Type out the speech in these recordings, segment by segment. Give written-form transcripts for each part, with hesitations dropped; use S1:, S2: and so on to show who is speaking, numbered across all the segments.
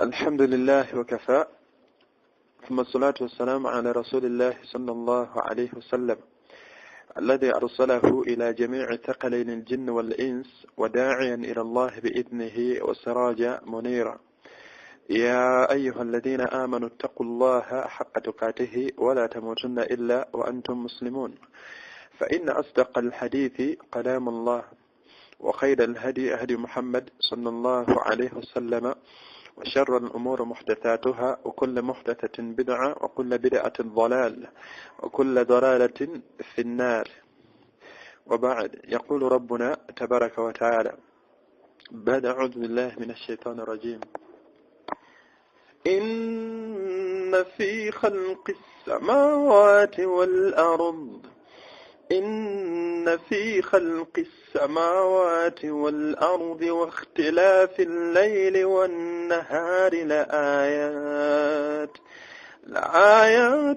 S1: الحمد لله وكفى، ثم الصلاة والسلام على رسول الله صلى الله عليه وسلم الذي أرسله إلى جميع ثقلين الجن والإنس وداعيا إلى الله بإذنه وسراجا منيرا. يا أيها الذين آمنوا اتقوا الله حق تقاته ولا تموتن إلا وأنتم مسلمون. فإن أصدق الحديث كلام الله، وخير الهدي هدي محمد صلى الله عليه وسلم، وشر الأمور محدثاتها، وكل محدثة بدعة، وكل بدعة ضلال، وكل ضلالة في النار. وبعد، يقول ربنا تبارك وتعالى بعد أعوذ بالله من الشيطان الرجيم: إن في خلق السماوات والأرض إن في خلق السماوات والأرض واختلاف الليل والنهار لآيات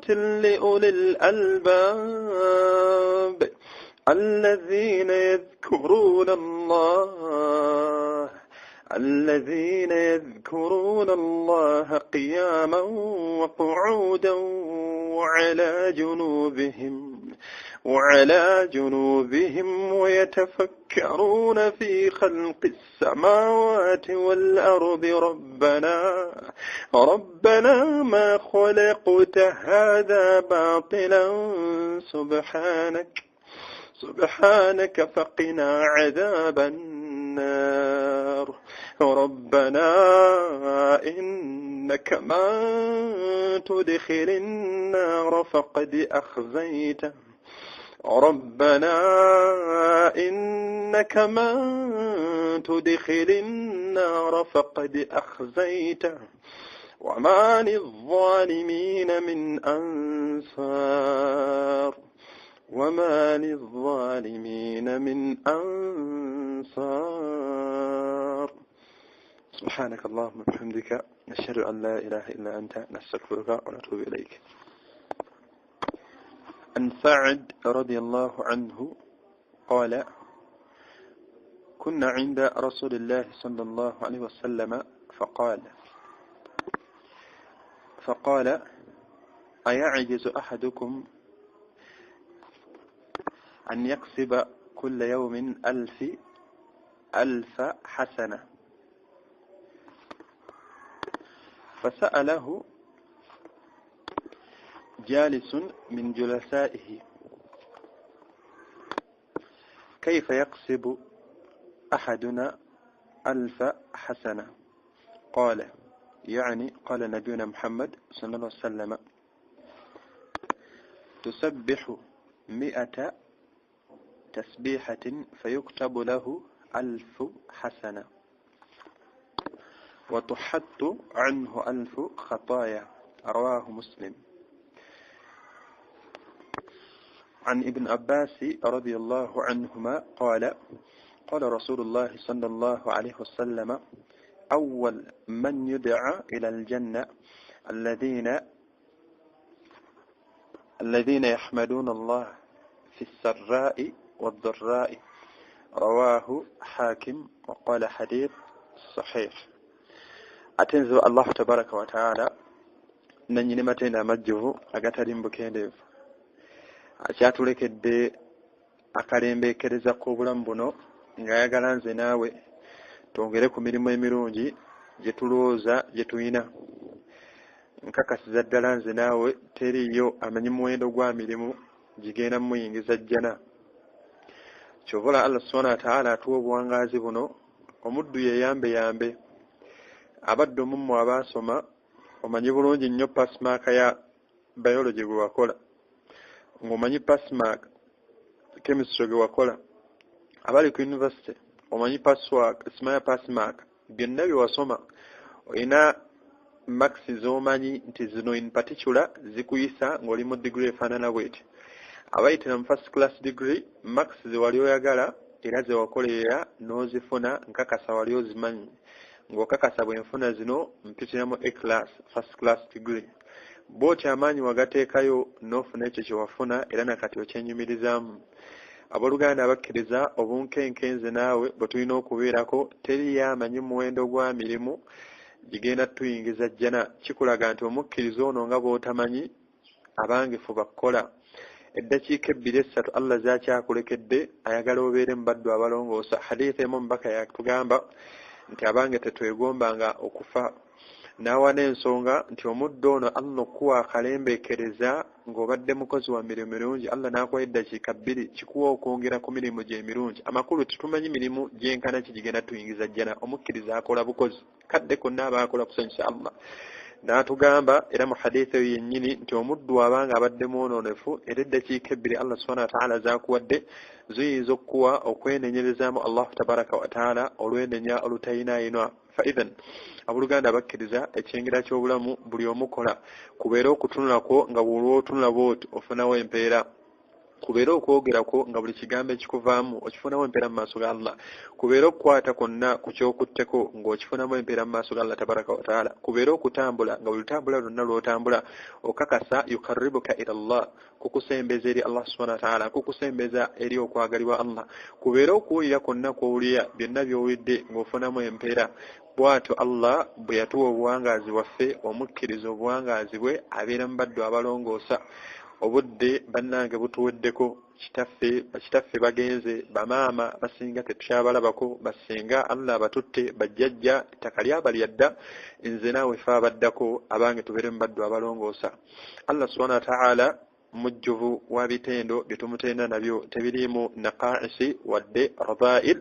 S1: لأولي الألباب الذين يذكرون الله قياما وقعودا وعلى جنوبهم ويتفكرون في خلق السماوات والأرض ربنا ما خلقت هذا باطلا سبحانك فقنا عذاب النار. ربنا إنك من تدخل النار فقد أخزيته ربنا إنك من تدخل النار فقد أخزيته وما للظالمين من أنصار وما للظالمين من أنصار. سبحانك اللهم وبحمدك، نشهد أن لا إله إلا أنت، نستغفرك ونتوب إليك. عن سعد رضي الله عنه قال: كنا عند رسول الله صلى الله عليه وسلم فقال: أيعجز أحدكم أن يكسب كل يوم ألف حسنة؟ فسأله جالس من جلسائه: كيف يكسب أحدنا 1000 حسنة؟ قال، يعني قال نبينا محمد صلى الله عليه وسلم: تسبح 100 تسبيحة فيكتب له 1000 حسنة، وتحط عنه 1000 خطايا. رواه مسلم. عن ابن عباس رضي الله عنهما قال: قال رسول الله صلى الله عليه وسلم: أول من يدعى إلى الجنة الذين يحمدون الله في السراء والضراء. رواه حاكم وقال حديث صحيح. Atenzo Allah tabaraka wa taala nanyini matenda amajjuvu agatali mubukendeevu, akyatulekedde akalembeekereza k'obulamu buno ng'ayagala nze naawe twongere ku mirimu emirungi gye tulowooza gye tulina. Nkakasiza ddala nze naawe teriiyo amanyi muwendo gwa mirimu gigenda mumuyingiza jjana. Kyovola Allah subhanahu wa ta'ala atuwa obuwangaazi buno, omuddu yeyambe yambe. Abadde omummwe abaasoma omanyi bulungi nnyo pass-mark ya biology gwe wakola, ng'omanyi pass-mark chemistry gwe wakola, abali ku university omanyi pass-mark, byonna bye wasoma olina marks z'omanyi nti zino in particular zikuyisa ng'oli mu degree efaanana bweti. Abayitira mu first class degree, marks ze wali oyagala era ze wakolerera n'ozifuna, nkakasa wali ozimanyi ng'okakasa bwe nfuna zino mpitiramu A class, first class degree. Bw'otyo amaanyi wagateekayo n'ofuna ekyo kye wafuna era nakati okyenyumirizaamu. Abooluganda abakkiriza, obunkenke nze naawe bwe tulina okubeerako, teriyo amanyi muwendo gwa mirimu Gigenda tuyingiza jjana. Kikulaga nti omukkiriza ono nga bw'otamanyi, abange fuba kukola eddakiika 2 3 Allah zakyakulekedde, ayagala obeere mu baddu abalongoosa. Hadithi emu omubaka yatugamba nti abange tetwegombanga okufa, n'awa n'ensonga nti omuddu ono Allah okuwa akalembeekereza ng'obadde mukozi wa mirimu mirungi, Allah n'akuwa eddakiika 2 kikuwa okwongera ku mirimu gye emirungi. Amakulu tetumanyi mirimu gyenkana ki gigenda tuyingiza jjana. Omukkiriza akola bukozi kadde konna aba akola kusanyusa Allah. N'atugamba era mu hadithi eyo yennyini nti omuddu abanga abadde mwonoonefu, era eddakiika 2 Allah subhanahu wa ta'ala zaakuwadde ziyinza okukuwa okwenenyerezaamu Allah tabaraka wa ta'ala olwenenya olutayinaayinwa. Fa idhan, abooluganda abakkiriza, ekyengera ky'obulamu buli omukola kubeere okutunulako nga bw'olwotunula bw'oti ofunawo empeera, kubeere okwogerako nga buli kigambo ekikuvaamu okifunamu empeera mu maaso ga Allah, kubeere okukwata kwonna ku kyokutteko ng'okifunamu empeera mu maaso ga Allah tabaraka wa taala, kubeere okutambula nga buli lutambula lwonna lw'otambula okakasa yukarribuka ila Allah, kukusembeza eri Allah subhanahu wa taala, kukusembeza eri okwagalibwa Allah, kubeere okuwulira kwonna kw'owulira byonna by'owulidde ng'ofunamu empeera. Bw'atyo Allah bwe yatuwa obuwangaazi bwaffe. Omukkiriza obuwangaazi bwe abeera mu baddu abalongoosa. Obudde bannange butuweddeko. Bakitaffe bagenze, bamaama basinga tetukyabalabako, basinga Allah abatutte, bajjajja ettaka lyabalya dda, nze naawe fe abaddako. Abange tubeere mu baddu abalongoosa. Allah subhanahu wa ta'ala mujjuvu wa bitendo bye tumutenda nabyo, tebiriimu naqaisi wadde radhail,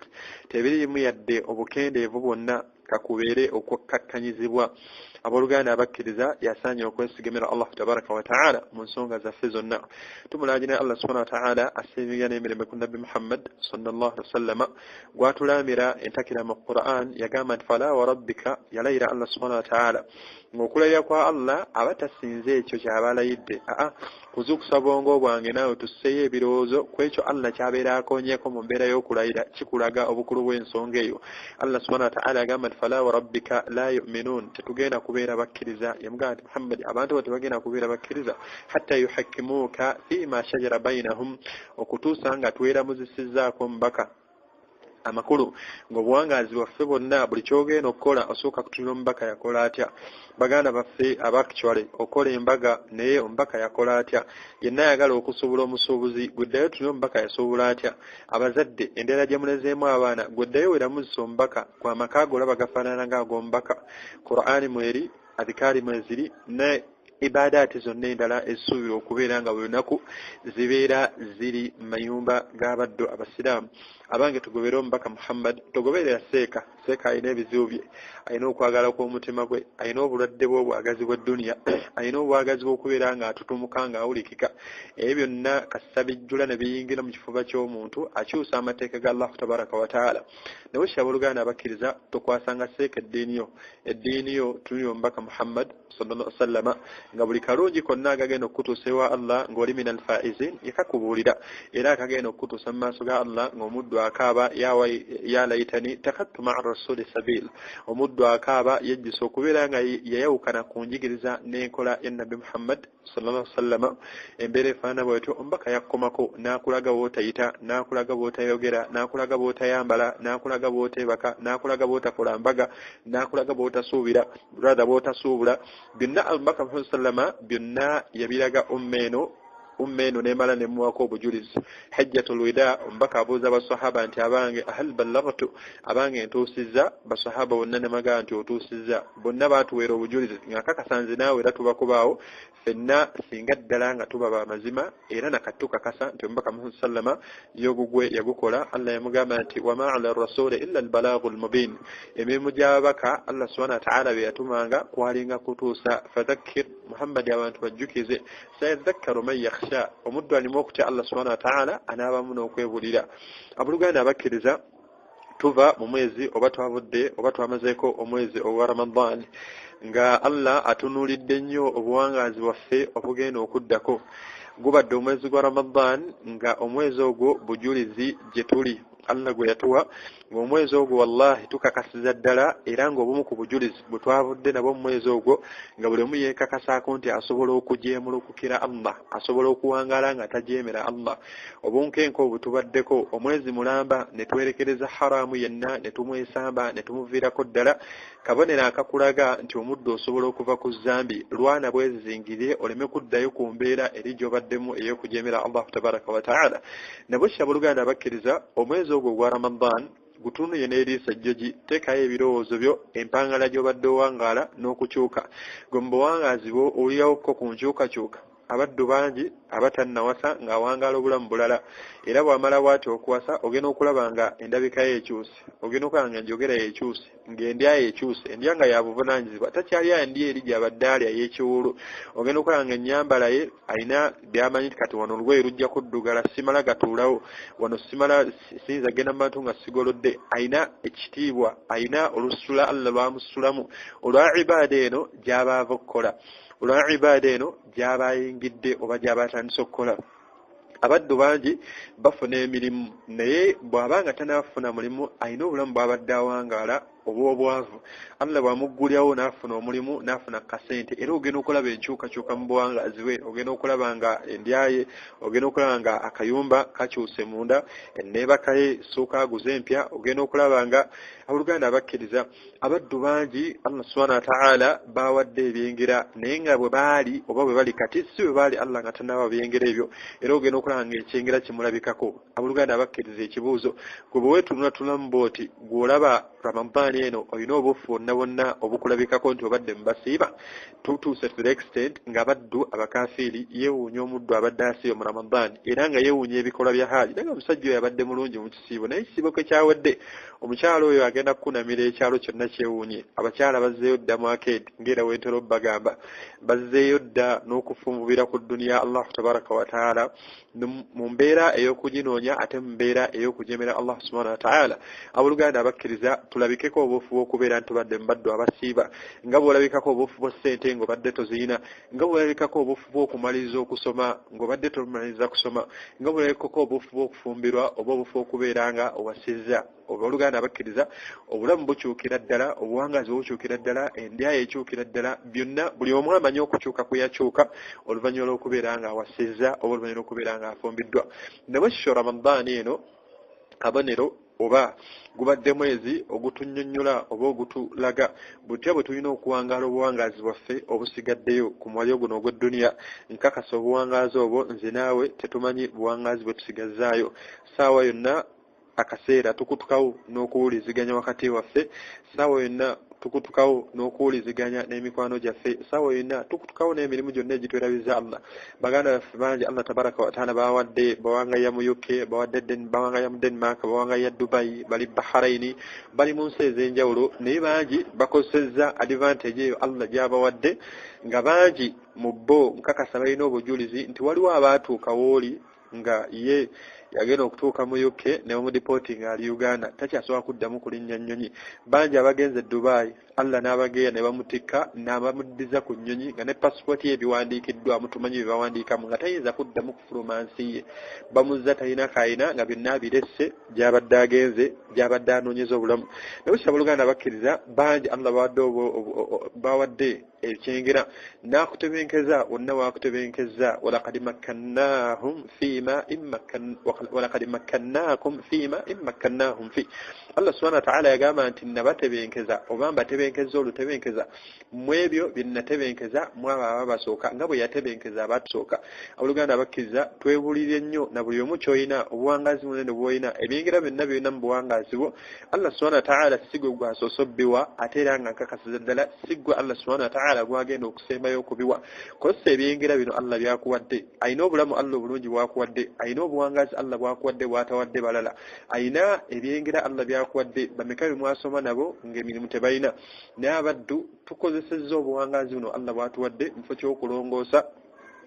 S1: tebiriimu yadde obukendeevu bwonna kakubeere okukkakkanyizibwa. Abooluganda abakkiriza, yasaanye okwesigamira Allah tabaraka wa taala mu nsonga zaffe zonna. Tumulagina Allah subhanahu wa taala aseemiga n'emirembe ku Nabbi Muhammad sallallahu alaihi wasallama gwatulamira entakira mu Quran. Yagamba nti fala wa rabbika, yalayira Allah subhanahu wa taala, ng'okulayira kwa Allah aba tasinze ekyo kyaba alayidde. Aa kuzuukusa bwongo bwange naawe tusseeyo ebirowoozo ku ekyo Allah ky'abeera akoonyeko mu mbeera y'okulayira, kikulaga obukulu bw'ensonga eyo. Allah subhanahu wa taala agamba nti fala wa rabbika la yu'minun, tetugenda kubeera bakkiriza. Yamugamba nti Muhammad, abantu bo tebagenda kubeera bakkiriza hatta yuhakkimuuka fima shajara bainahum, okutuusa nga tweramuzisizzaako omubaka. Amakulu ng'obuwangaazi bwaffe bwonna buli kyogenda okukola osooka kutunula omubaka yakola atya. Baganda baffe abakicyale okola embaga, naye omubaka yakola atya? Yenna ayagala okusuubula, omusuubuzi, gweddayo tunule omubaka yasuubula atya. Abazadde endera gye mulezeemu abaana, gweddayo weramuzisa omubaka gw'amaka go olaba gafaanana ng'ag'omubaka. Qur'ani mweri, adhikaari mweziri, ne ibadaati zonna endala ezisuubirwa okubeera nga buli lunaku zibeera ziri mu mayumba g'abaddu abasiraamu. Abange tugobere omubaka Muhammad, togoberera seeka. Seeka alina ebizibu bye, alina okwagala kw'omutima gwe, alina obulwadde bw'obwagazi bw'edduniya, alina obwagazi bw'okubeera ng'atutumuka ng'awulikika. Ebyo byonna kasita bijjula ne biyingira mu kifuba ky'omuntu, akyusa amateeka ga Allahu tabaraka wa taala. Naye kyaba oluganda abakkiriza, tokwasanga seeka eddiini yo. Eddiini yo tunulira omubaka Muhammad sallallahu alaihi wasallama, nga buli kalungi konna agagenda okukutuusa ewa Allah ng'oli min alfaizin yakakubuulira, era akagenda okukutuusa mu maaso ga Allah ng'omuddu akaaba ya laitani takattu maa rasuli sabil. Omuddu akaaba yejjusa okubeera nga yayawukana ku njigiriza n'enkola ya Nabbi Muhammad sallallahu alaihi wasallama. Embeera efaanana bwetyo omubaka yakkomako n'akulaga bw'otayita, n'akulaga bw'otayogera, n'akulaga bw'otayambala, n'akulaga bw'oteebaka, n'akulaga bw'otakola mbaga, n'akulaga bw'otasuubira, rather bw'otasuubula. Byonna omubaka Muhammad sallama byonna yabiraga umma eno, umma eno nemala nemuwako obujulizi. Hajjatul wida, omubaka abuuza basahaba nti abange ahal ballagtu, abange ntuusizza? Basahaba bonna ne bagamba nti otuusizza. Bonna baatuweera obujulizi nga kakasa nze naawe era tuba kubaawo ffenna singa ddala nga tuba bamazima, era nakatukakasa nti omubaka Muhammad sallama yogugwe yagukola. Allah yamugamba nti wama ala rasuli illa albalagu lmubin. Emirimu gy'ababaka Allah subhana wataala bye yatumanga kwalinga kutuusa. Fadhakkir Muhammadi, abantu bajjukize, sayadhakkaru man yakhsha, omuddu alimu okutya Allah subhana wataala anaabamu n'okwebulira. Abooluganda abakkiriza, tuva mu mwezi oba twavudde oba twamazeeko omwezi ogwa Ramadan, nga Allah atunuulidde nnyo obuwangaazi bwaffe obugenda okuddako. Gubadde omwezi gwa Ramadan, nga omwezi ogwo bujulizi gye tuli. Allah gwe yatuwa, ng'omwezi ogwo wallahi tukakasiza ddala, era ng'obumu ku bujulizi bwe twavudde nabwo mu mwezi ogwo, nga buli omu yeekakasaako nti asobola okujeemulukukira Allah, asobola okuwangaala nga tajeemera Allah. Obunkenke obwo tubaddeko omwezi mulamba ne twerekereza haramu yenna, ne tumwesamba, ne tumuviirako ddala. Kabonero akakulaga nti omuddu osobola okuva ku zambi, lwana bwezizingirire oleme kuddayo ku mbeera eri gy'obaddemu ey'okujeemera Allah tabaraka wa taala. Nabwe kya abooluganda abakkiriza, omwezi ogwo ogwa Ramadan gutunuye n'eriiso ejjogi, teekayo ebirowoozo byo, empangala gy'obadde owangaala n'okukyuka. Gwe mu buwangaazi bwo owulirawokko ku nkyukakyuka. Abaddu bangi abatannawasa ng'awangaala obulamu bulala, era bw'amala bw'ati okuwasa ogenda okulaba nga endabika ye ekyuse, ogenda okulaba nga enjogera ye ekyuse, ng'endya ye ekyuse, endya nga ya buvunaanyizibwa, takyali andya eri gy'abadde alya ey'ekiwulu. Ogenda okulaba nga ennyambala ye alina by'amanyi nti kati wano olugoye lujja kuddugala, simala gatuulawo wano, simala siyinza genda mu bantu nga sigolodde. Alina ekitiibwa, alina olusula Allah lwamusulamu olwa ibaada eno gy'aba ava okukola, olwa ibaada eno gy'aba ayingidde oba gy'aba atandise okukola. Abaddu bangi bafuna emirimu, naye bw'aba nga tannafuna mulimu alina obulamu bw'abadde awangaala obw'obwavu. Allah bw'amuggulirawo n'afuna omulimu, n'afuna kasente, era ogenda okulaba enkyukakyuka mu buwangaazi bwe, ogenda okulaba nga endya ye, ogenda okulaba nga akayumba kakyuse munda, enneebaka ye ssuuka aguze empya, ogenda okulaba nga abooluganda abakkiriza, abaddu bangi Allah subhanahu wa ta'ala bawadde ebyengera, naye nga bwe baali oba bwe bali kati si bwe baali Allah nga tannaba byengera ebyo, era ogenda okulaba nga ekyengera kimulabikako. Abooluganda abakkiriza, ekibuuzo gwe bwe weetunulatulamu bw'oti, gw'olaba Ramadan eno olina obufu bwonna bwonna obukulabikako nti obadde mu basiiba? Tutuuse to the extent ng'abaddu abakafiiri yeewuunya omuddu abadde asiiba mu Ramadan, era nga yeewuunya ebikolwa bya haaji, naye nga omusajja oyo abadde mulungi mu kisiibo, naye ekisiibo ke kyawedde omukyala oyo agenda kukunamira ekyalo kyonna kyewuunye. Abakyala bazzeeyo dda mu arcade, ng'era wentera obbagamba, bazzeeyo dda n'okufunvubira ku dduniya Allah tabaraka wa taala mu mbeera ey'okuginoonya, ate mu mbeera ey'okujemera Allah subhanahu wa taala. Abooluganda abakkiriza, tulabikeko obuufu bw'okubeera nti tubadde mu baddu abasiiba, nga bw'olabikako obuufu bwa ssente ng'obadde toziyina, nga bw'olabikako obuufu bw'okumaliriza okusoma ng'obadde tomaliriza kusoma, nga bw'olabikako obuufu bw'okufumbirwa oba obuufu okubeera nga owasizza. Abooluganda abakkiriza, obulamu bukyukira ddala, obuwangaazi bukyukira ddala, endya ekyukira ddala, byonna buli omu amanyi okukyuka kwe yakyuka oluvannyuma lw'okubeera nga awasizza oba oluvannyuma lw'okubeera nga afumbiddwa. Nabwe kikyo Ramadan eno kabonero oba gubadde mwezi ogutunnyonnyola oba ogutulaga butya bwe tulina okuwangaala obuwangaazi bwaffe obusigaddeyo ku mwalyo guno ogw'edduniya. Nkakasa obuwangaazi obwo nze naawe tetumanyi buwangaazi bwe tusigazzaayo. Ssaawa yonna akaseera tukutukawo n'okuwuliziganya wakati waffe, ssaawa yonna tukutukawo n'okuwuliziganya n'emikwano gyaffe, ssaawa yonna tukutukawo n'emirimu gyonna egitwerabiza Allah. Baganda baffe bangi Allah tabaraka wa taala bawadde, bawangaya mu UK, bawadde, bawangaya mu Denmark, bawangaya Dubai, bali Bahrain, bali mu nsi ez'enjawulo, naye bangi bakozesezza advantage eyo Allah gy'abawadde, nga bangi mu bo nkakasa balina obujulizi nti waliwo abaatuuka wooli nga ye yagenda okutuuka mu UK ne bamudipooti ng'ali Uganda, takyasobola kuddamu kulinnya nnyonyi. Bangi abagenze Dubai, Allah n'abageya ne bamutikka n'abamuddiza ku nnyonyi nga ne pasipooti ye ebiwandiikiddwamu, tumanyi bye bawandiikamu, nga tayinza kuddamu kufuluma nsi ye. Bamuzza talina kayina, nga byonna abiresse gy'abadde agenze, gy'abadde anoonyeza obulamu. Naye kisa abooluganda bakkiriza, bangi Allah bawadde ekyengera n'akutebenkeza wonna waakutebenkeza. Walaqad makkannahum fiima walaqad makkannakum fiima immakkannahum fi. Allah subhanahu wa ta'ala yagamba nti nabatebenkeza oba mbatebenkeza olutebenkeza mu ebyo bye natebenkeza mu abo ababasooka, nga bwe yatebenkeza abatusooka. Abooluganda abakkiriza, twebulire nnyo na buli omu ky'olina, obuwangaazi bunene bw'olina, ebyengera byonna byolina mu buwangaazi bwo, Allah subhanahu wa ta'ala si gwe gwasoose obbiwa, ate era nga nkakasiza ddala si gwe Allah subhanahu wa ta'ala gwagenda okusembayo okubiwa. Kozesa ebyengera bino Allah byakuwadde. Alina obulamu Allah obulungi bwakuwadde, alina obuwangaazi Allah bwakuwadde bwatawadde balala, alina ebyengera Allah byakuwadde. Bameka bye mwasoma nabo ng'emirimu tebalina? Naye abaddu tukozesezza obuwangaazi buno Allah bwatuwadde mu kifo ky'okulongoosa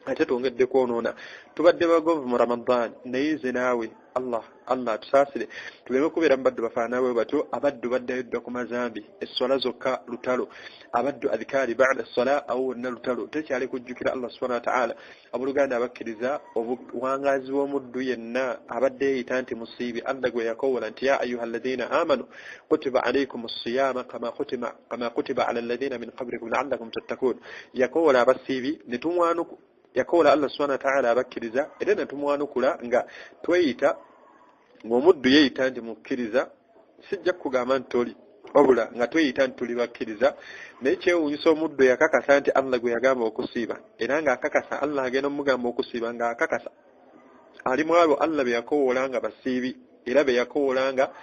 S1: Ate twongedde kwonoona. Tubadde bagonvu mu Ramadan, naye nze naawe Allah tusaasire tuleme kubeera mu baddu bafaanana bwe batyo. Abaddu baddayo dda ku mazambi, esswala zokka lutalo, abaddu adhikaari ba'da ssala awo wonna lutalo, tekyali kujjukira Allah subhanahu wa ta'ala. Abooluganda abakkiriza, obuwangaazi bw'omuddu yenna abadde yeeyita nti musiibi, Allah gwe yakoowola nti ya ayuha alladhina amanu kutiba alaykum ssiyama kama kutiba ala alladhina min qablikum la'allakum tattakun. Yakoowola abasiibi ne tumwanuku, yakoowola Allah subhanahu wa ta'ala abakkiriza era ne tumwanukula nga tweyita ng'omuddu yeeyita nti mukkiriza. Sijja kugamba nti toli, wabula nga tweyita nti tuli bakkiriza, naye kyewuunyisa omuddu yakakasa nti Allah gwe yagamba okusiiba, era ng'akakasa Allah agenda omugamba okusiiba, ng'akakasa ali mu abo Allah be yakoowola nga basiibi era be yakoowola nga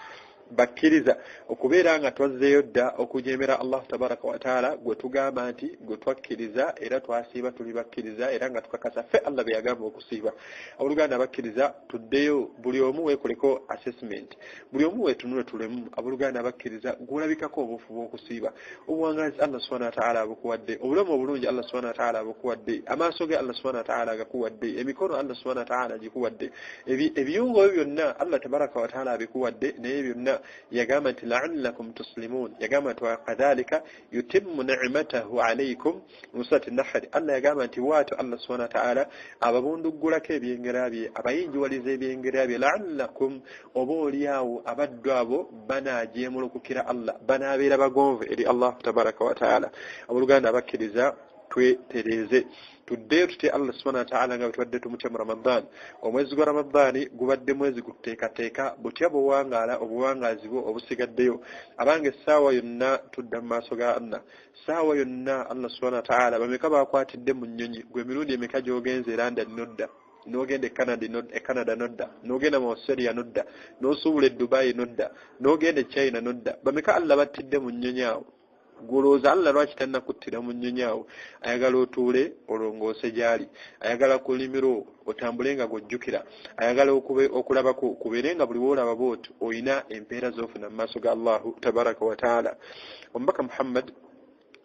S1: bakkiriza. Okubeera nga twazzeeyo dda okujeemera Allah tabaraka wa taala gwe tugamba nti gwe twakkiriza era twasiiba tuli bakkiriza era nga tukakasa ffe Allah be yagamba okusiiba. Abooluganda abakkiriza, tuddeyo buli omu weekoleko assessment, buli omu weetunule tulemu. Abooluganda abakkiriza, gw'olabikako obuufu bw'okusiiba, obuwangaazi Allah subhanahu wa ta'ala abukuwadde, obulamu obulungi Allah subhanahu wa ta'ala abukuwadde, amaaso ge Allah subhanahu wa ta'ala agakuwadde, emikono Allah subhanahu wa ta'ala agikuwadde, ebiyungo ebyo byonna Allah tabaraka wa ta'ala abikuwadde, naye byonna yagamba nti la'allakum tuslimun, yagamba nti wakadhalika yutimmu ni'matahu alaykum mu surati Nahl. Allah yagamba nti bw'atyo Allah subhanahu wa ta'ala ababunduggulako ebyengera bye, abayinjiwaliza ebyengera bye, la'allakum, oba oliawo abaddu abo banaajeemulukukira Allah, banaabeera bagonvu eri Allah tabaraka wa ta'ala. Abooluganda abakkiriza, twetereeze, tuddeyo tutye Allah subhanahu wa ta'ala nga bwe tubadde tumutya mu Ramadan. Omwezi gwa Ramadani gubadde mwezi gututeekateeka butya buwangaala obuwangaazi bwo obusigaddeyo. Abange essaawa yonna tudda mu maaso ga Allah, ssaawa yonna Allah subhanahu wa ta'ala. Bameka bakwatidde mu nnyonyi? Gwe emirundi emeka gy'ogenze e London nodda, n'ogenda e Canada nodda, n'ogenda mu Australia nodda, n'osuubula e Dubai nodda, n'ogenda e China nodda. Bameka Allah battidde mu nnyonyi awo? Gw'olowooza Allah lwaki tannakuttira mu nnyonyi awo? Ayagala otuule olongoose gy'ali, ayagala kulimiro otambule nga gw'ojjukira, ayagala okulabako kubeere nga buli w'olaba bw'oti oyina empeera z'ofuna mu maaso ga Allahu tabaraka wa taala. Omubaka Muhammad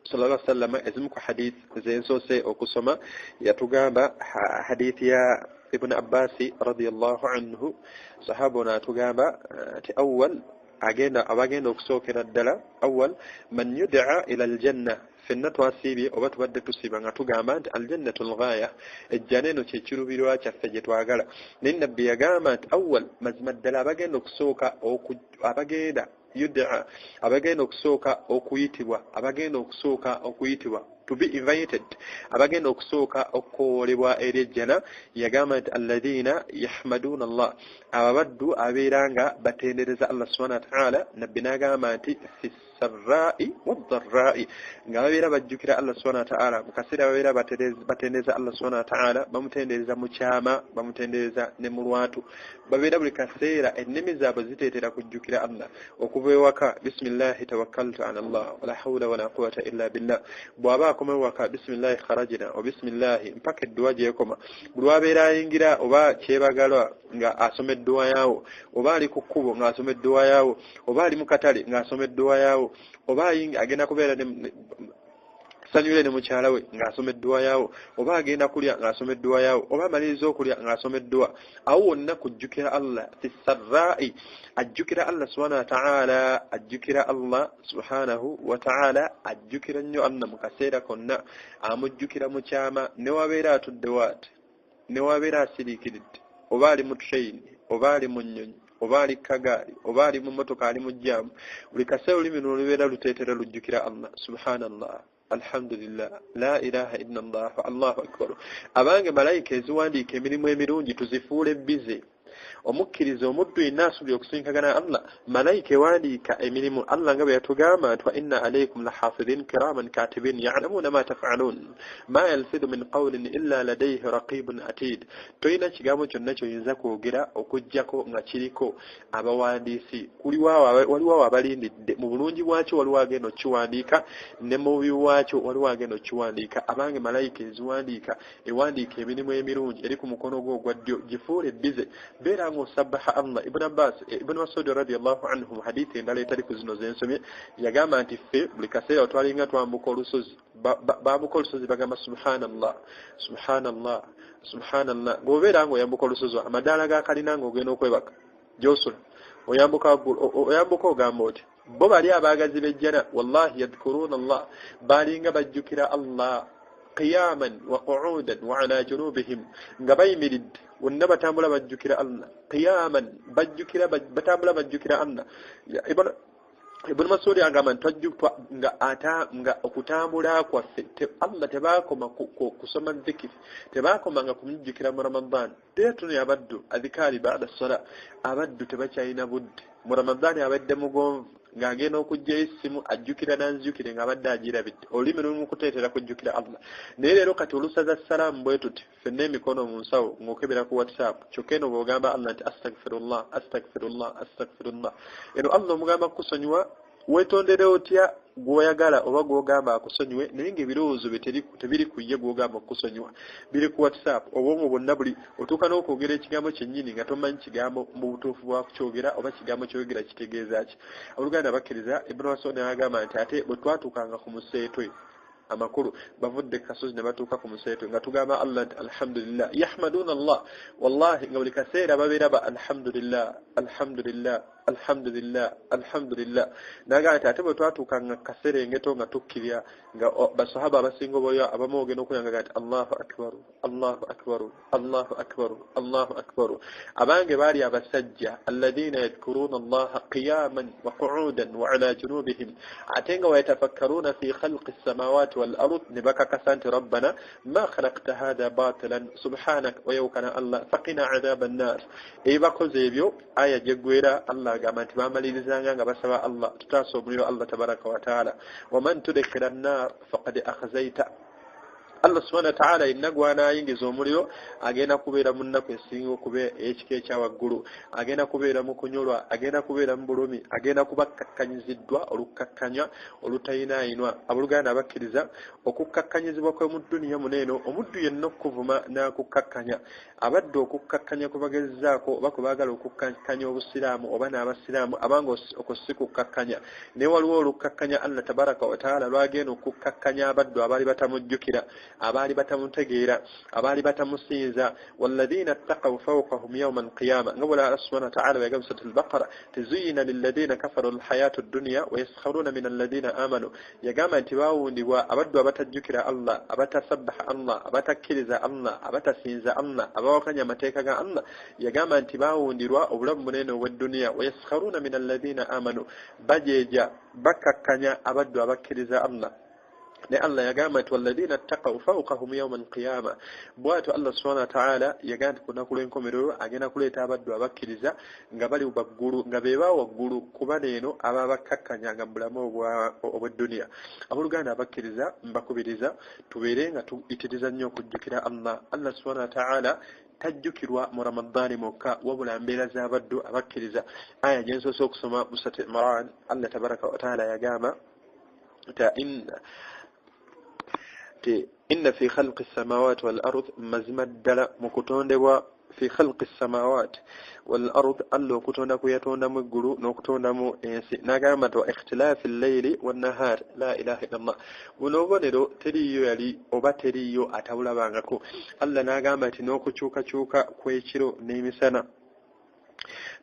S1: sallallahu alaihi wasallam ezimu ku hadith zensoose okusoma yatugamba hadith ya Ibn Abbasi radiyallahu anhu. Sahaba ono atugamba nti awwal agenda abagenda okusookera ddala, awwal man yud'a ila aljanna. Ffenna twasiibye oba tubadde tusiiba nga tugamba nti aljannatu lghaya, ejjana eno kyekirubirwa kyaffe gye twagala. Naye nabbi yagamba nti awwal, mazima ddala abagenda okusooka abagenda yud'a, abagenda okusooka okuyitibwa, abagenda okusooka okuyitibwa, to be invited, abagenda okusooka okukowoolebwa eri ejjana, yagamba nti alladhina yahmaduna Allah, ababaddu abeera nga batendereza Allah subhanahu wa ta'ala. Nabbi n'agamba nti fi sarra'i wadharra'i, nga babeera bajjukira Allah subhanahu wa ta'ala mu kaseera babeera batendereza Allah subhanahu wa ta'ala, bamutendereza mu kyama, bamutendereza ne mu lwatu, babeera buli kaseera ennimi zaabwe ziteetera kujjukira Allah. Okuva ewaka bismillahi tawakkaltu ala Allah wala hawla wala quwwata illa billah, bw'aba akoma ewaka bismillahi kharajna wa bismillahi, mpaka edduwa gy'ekoma. Buli lw'abeera ayingira oba kyebagalwa nga asoma edduwa yaawo, oba ali ku kkubo ng'asoma edduwa yaawo, oba ali mu katale ng'asoma edduwa yaawo, oba agenda kubeera sanyule ne mukyala we ng'asoma edduwa yaawo, oba agenda kulya ng'asoma edduwa yaawo, oba amaliriza okulya ng'asoma edduwa. Awo wonna kujjukira Allah fi sarra'i, ajjukira Allah subhanahu wa ta'ala, ajjukira Allah subhanahu wa ta'ala, ajjukira nnyo Allah mu kaseera konna, amujjukira mu kyama, ne wabeera atudde waati, ne wabeera asiriikiridde, oba ali mu train, oba ali mu nnyonyi, oba ali kagaali, oba ali mu mmotoka, ali mu jjaamu, buli kaseera olulimi luno lubeera luteetera lujjukira Allah. Subhanallah, alhamdulillah, la ilaha illa Allah, allahu akbar. Abange malayika eziwandiika emirimu emirungi tuzifuule bize. Omukkiriza omuddu yenna asuubira okusinkagana Allah, malayika ewandiika emirimu. Allah nga bwe yatugamba nti wa inna alaykum lahafidhin kiraman katibin ya'lamuna ma taf'alun ma yalfidu min qawlin illa ladayhi raqibun atid. Toyina kigambo kyonna ky'oyinza kwogera okuggyako nga kiriko abawandiisi. Waliwo abalindidde mu bulungi bwakyo, waliwo agenda okukiwandiika, ne mu bubi bwakyo waliwo agenda okukiwandiika. Abange malayika eziwandiika ewandiika emirimu emirungi eri ku mukono gwo ogwa ddyo, gifuule bize. Beera ng'osabbaha Allah. Ibn Abbas, Ibn Mas'ud radiyallahu anhu, mu hadithi endala etali ku zino zensomye, yagamba nti ffe buli kaseera twalinga twambuka olusozi, bambuka olusozi bagamba subhanallah, subhanallah, subhanallah. Ng'obeera ng'oyambuka olusozi, amadaala ga kalina ng'ogenda okwebaka gy'osula, oyambuka ogamba oti bo bali abaagazi b'ejjana, wallahi yadhkuruna Allah, balinga bajjukira Allah qiyaman wa qu'udan wa ala junubihim, nga bayimiridde wonna batambula bajjukira Allah, qiyaman bajjukira, batambula bajjukira Allah. Ibn Mas'ud agamba nti nga okutambula kwaffe Allah tebaakoma kusoma dhikiri, tebaakomanga kumujjukira mu Ramadan. Tetuno abaddu adhikari ba'da sala, abaddu tebakyalina budde mu Ramadan. Abadde mugonvu ng'agenda okuggyayo essimu ajjukira nanzijukire ng'abadde agirabidde, olulimi lumukuteetera kujjukira Allah. Naye leero kati olusaza salaamu bwe tuti ffenna emikono mu nsawo ng'okebera ku WhatsApp, kyokka eno bw'ogamba Allah nti astaghfirullah, astaghfirullah, astaghfirullah, eno Allah omugamba kukusonyiwa. Weetondere otya gw'oyagala oba gw'ogamba akusonyiwe, naye ng'ebirowoozo bye tebiri ku ye gw'ogamba okukusonyiwa, biri ku WhatsApp. Obwongo bwonna buli otuuka n'okwogera ekigambo kyennyini nga tomanyi kigambo mu butuufu bwa kukyogera oba kigambo kyogera kitegeeza ki. Abooluganda bakkiriza, Ibn Mas'ud n'agamba nti ate bwe twatuukanga ku museetwe, amakulu bavudde ku kasozi ne batuuka ku museetwe, nga tugamba Allah nti alhamdulillah, yahmaduna Allah, wallahi nga buli kaseera babeera ba alhamdulillah, alhamdulillah, alhamdulillah, alhamdulillah. N'agamba nti ate bwe twatuukanga kaserengeto nga tukkirya, nga basahaba abasinga oboyo abamu ogenda okuyanga nti Allahu akbar, Allahu akbar, Allahu akbar, Allahu akbar. Abange baali abasajja alladhina yadhkuruna Allaha qiyaman wa qu'udan wa ala junubihim, ate nga wayatafakkaruna fi khalqi samawati wal ard, ne bakakasa nti rabbana ma khalaqta hadha batilan subhanak wa yawkana Allah faqina adhaban nar. Ebakoze ebyo aya gyeggwera Allah agamba nti bamalirizanga nga basaba Allah tutaasa omuliro Allah tabaraka wa taala, waman tudkhila an-nar faqad akhzayta. Allah subhanahu wa ta'ala yenna gw'anaayingiza omuliro agenda kubeera mu nnaku esinga okuba ekika ekya waggulu, agenda kubeera mu kunyolwa, agenda kubeera mu bulumi, agenda kuba akkakkanyiziddwa olukkakkanya olutayinaayinwa. Abooluganda abakkiriza, okukkakkanyizibwa kwe mu dduniya muno eno, omuddu yenna okukuvuma n'akukkakkanya, abadde okukkakkanya kwe bagezzaako oba kwe baagala okukkakkanya obusiraamu oba n'abasiraamu, abanga okwo si kukkakkanya. Naye waliwo olukkakkanya Allah tabaraka wa taala lwagenda okukkakkanya abaddu abaali batamujjukira, abaali batamutegeera, abaali batamusinza. Walladhina ttaqaw fawqahum yawma alqiyama, nga bwala Allah subhanahu wa ta'ala yagamba suratul Baqara, tuzuyina lilladhina kafaru alhayatu dunya wa yaskharuna min alladhina amanu. Yagamba nti baawundibwa abaddu abatajjukira Allah, abatasabbaha Allah, abatakkiriza Allah, abatasinza Allah, abawakanya amateeka ga Allah. Yagamba nti baawundirwa obulamu bunene obw'edduniya. Wa yaskharuna min alladhina amanu, bajeeja bakkakkanya abaddu abakkiriza Allah. Ne Allah yagamba nti walladhina ttaqaw fawqahum yawma alqiyama. Bw'atyo Allah subhanahu wa ta'ala yagamba nti ku lunaku lw'enkomerero agenda kuleeta abaddu abakkiriza nga bali waggulu, nga be ba waggulu kuba neeno ababakkakkanyanga mu bulamu obw'edduniya. Abooluganda abakkiriza, mbakubiriza tubeere nga tuyitiriza nnyo okujjukira Allah. Allah subhanahu wa ta'ala tajjukirwa mu Ramadani mwokka, wabula mbeera z'abaddu abakkiriza. Aya gye nsoose okusoma mu Surat Imran, Allah tabaraka wa taala yagamba nti inna fi khalqi samawati wal ard, mazima ddala mu kutondebwa fi khalqi samawati wal ard, Allah okutonda kwe yatondamu eggulu n'okutondamu ensi. N'agamba nti wa ikhtilaafi lleyli wannahar, la ilaha illallah. Buno obubonero teriiyo yali oba teriiyo atabulabangako. Allah n'agamba nti n'okukyukakyuka kw'ekiro n'emisana,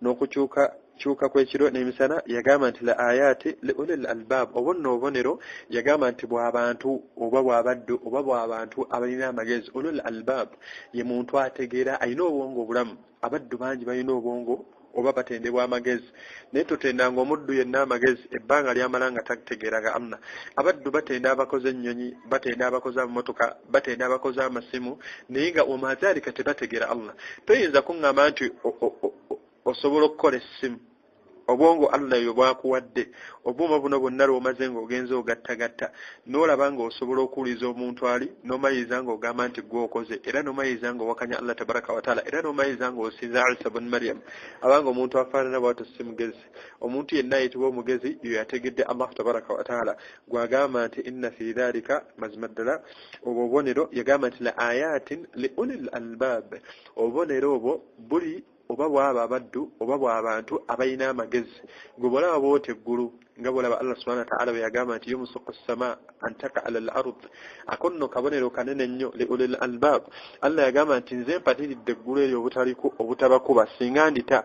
S1: n'okukyuka kyuka kw'ekiro n'emisana. Yagamba nti la ayaati li ulil albaab, obwo nno obubonero yagamba nti bw'abantu oba bw'abaddu oba bw'abantu abalina amagezi. Ulul albaab ye muntu ategeera, alina obwongo obulamu. Abaddu bangi balina obwongo oba batendebwa amagezi, naye totendanga omuddu yenna amagezi ebbanga lyamala nga tategeeraga Allah. Abaddu batenda abakoze ennyonyi, batenda abakoze amamotoka, batenda abakoze amasimu, naye nga wamazaalika tebategeera Allah. Toyinza kuŋŋamba nti osobola okukola essimu, obwongo Allah yo bwakuwadde, obuuma buno bwonna lw'omaze ng'ogenze ogattagatta, n'olaba ng'osobola okuwuliza omuntu ali, n'omaliriza ng'ogamba nti gwe okoze, era n'omaliriza ng'owakanya Allah tabaraka wa taala, era n'omaliriza ng'osinza Isa bun Maryam. Abanga omuntu afaanana bw'atyo si mugezi. Omuntu yenna ayitibwa omugezi yo yategedde Allah tabaraka wa taala, gw'agamba nti inna fi dhalika, mazima ddala obwo obubonero. Yagamba nti la ayatin li ulil albaab, obubonero obwo buli oba bwaba abaddu oba bw'abantu abalina amagezi. Gwe bwolaba bwota eggulu nga bwolaba Allah subhanahu wa ta'ala bwe yagamba nti yumsiku ssama an taka ala al ard, ako nno kabonero kanene nnyo li ulil albab. Allah yagamba nti nze mpatiridde eggulu eryo obutabakuba singa ndita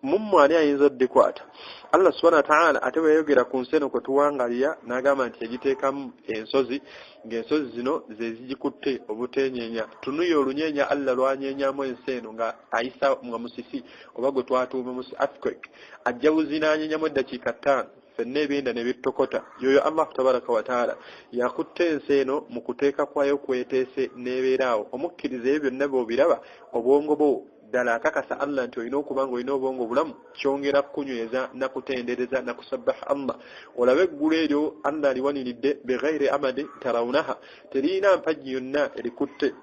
S1: mummwe ani ayinza oddikwata. Allah subhanahu wa ta'ala ate bwe yayogera ku nsi eno kwe tuwangalira n'agamba nti yagiteekamu ensozi, ng'ensozi zino ze zigikutte obuteenyeenya. Tunuye olunyeenya Allah lwanyenyamu ensi eno nga ayisa nga musisi oba gwe twatuuma musi earthquake, ajja buzinanyenyamu eddakiika 5 ffenna ebyenda ne bittokota. Yoyo Allah tabaraka wa taala yakutte ensi eno mu kuteeka kwayo kweteese n'ebeeraawo. Omukkiriza ebyo byonna bw'obiraba obwongo bwo ddala akakasa Allah nti olina okuba nga olina obwongo bulamu, kyongera kukunyweza nakutendereza nakusabbaha Allah. Olabe eggulu eryo Allah aliwaniridde bighairi amadi tarawunaha, teriyina mpagi yonna erikutte.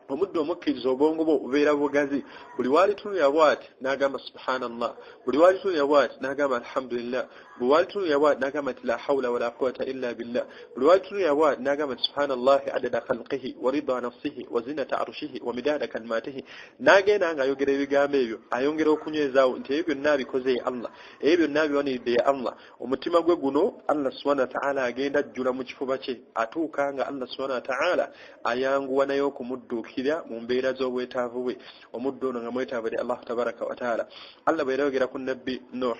S1: Omuddu omukkiriza obwongo bwo bubeera bugazi, buli walitunulira bw'ati n'agamba subhanallah, buli walitunulira bw'ati n'agamba alhamdulillah, buli walitunulira bw'ati n'agamba nti la hawla wala quwwata illa billah, buli walitunulira bw'ati n'agamba nti subhanallahi adada khalqihi wa rida nafsihi wa zinata arshihi wa midada kalimatihi. N'agenda ng'ayogera ebigambo ebyo ayongera okunywezaawo nti ebyo byonna abikoze ye Allah, ebyo byonna abiwaniridde ye Allah. Omutima gwe guno Allah subhanahu wa ta'ala agenda ajjula mu kifuba kye, atuuka nga Allah subhanahu wa ta'ala ayanguwa naye okumudduukira mu mbeera z'obwetaavu bwe. Omuddu ono nga mwetaavu eri Allah tabaraka wa taala. Allah bwe yayogera ku nabbi Nuh,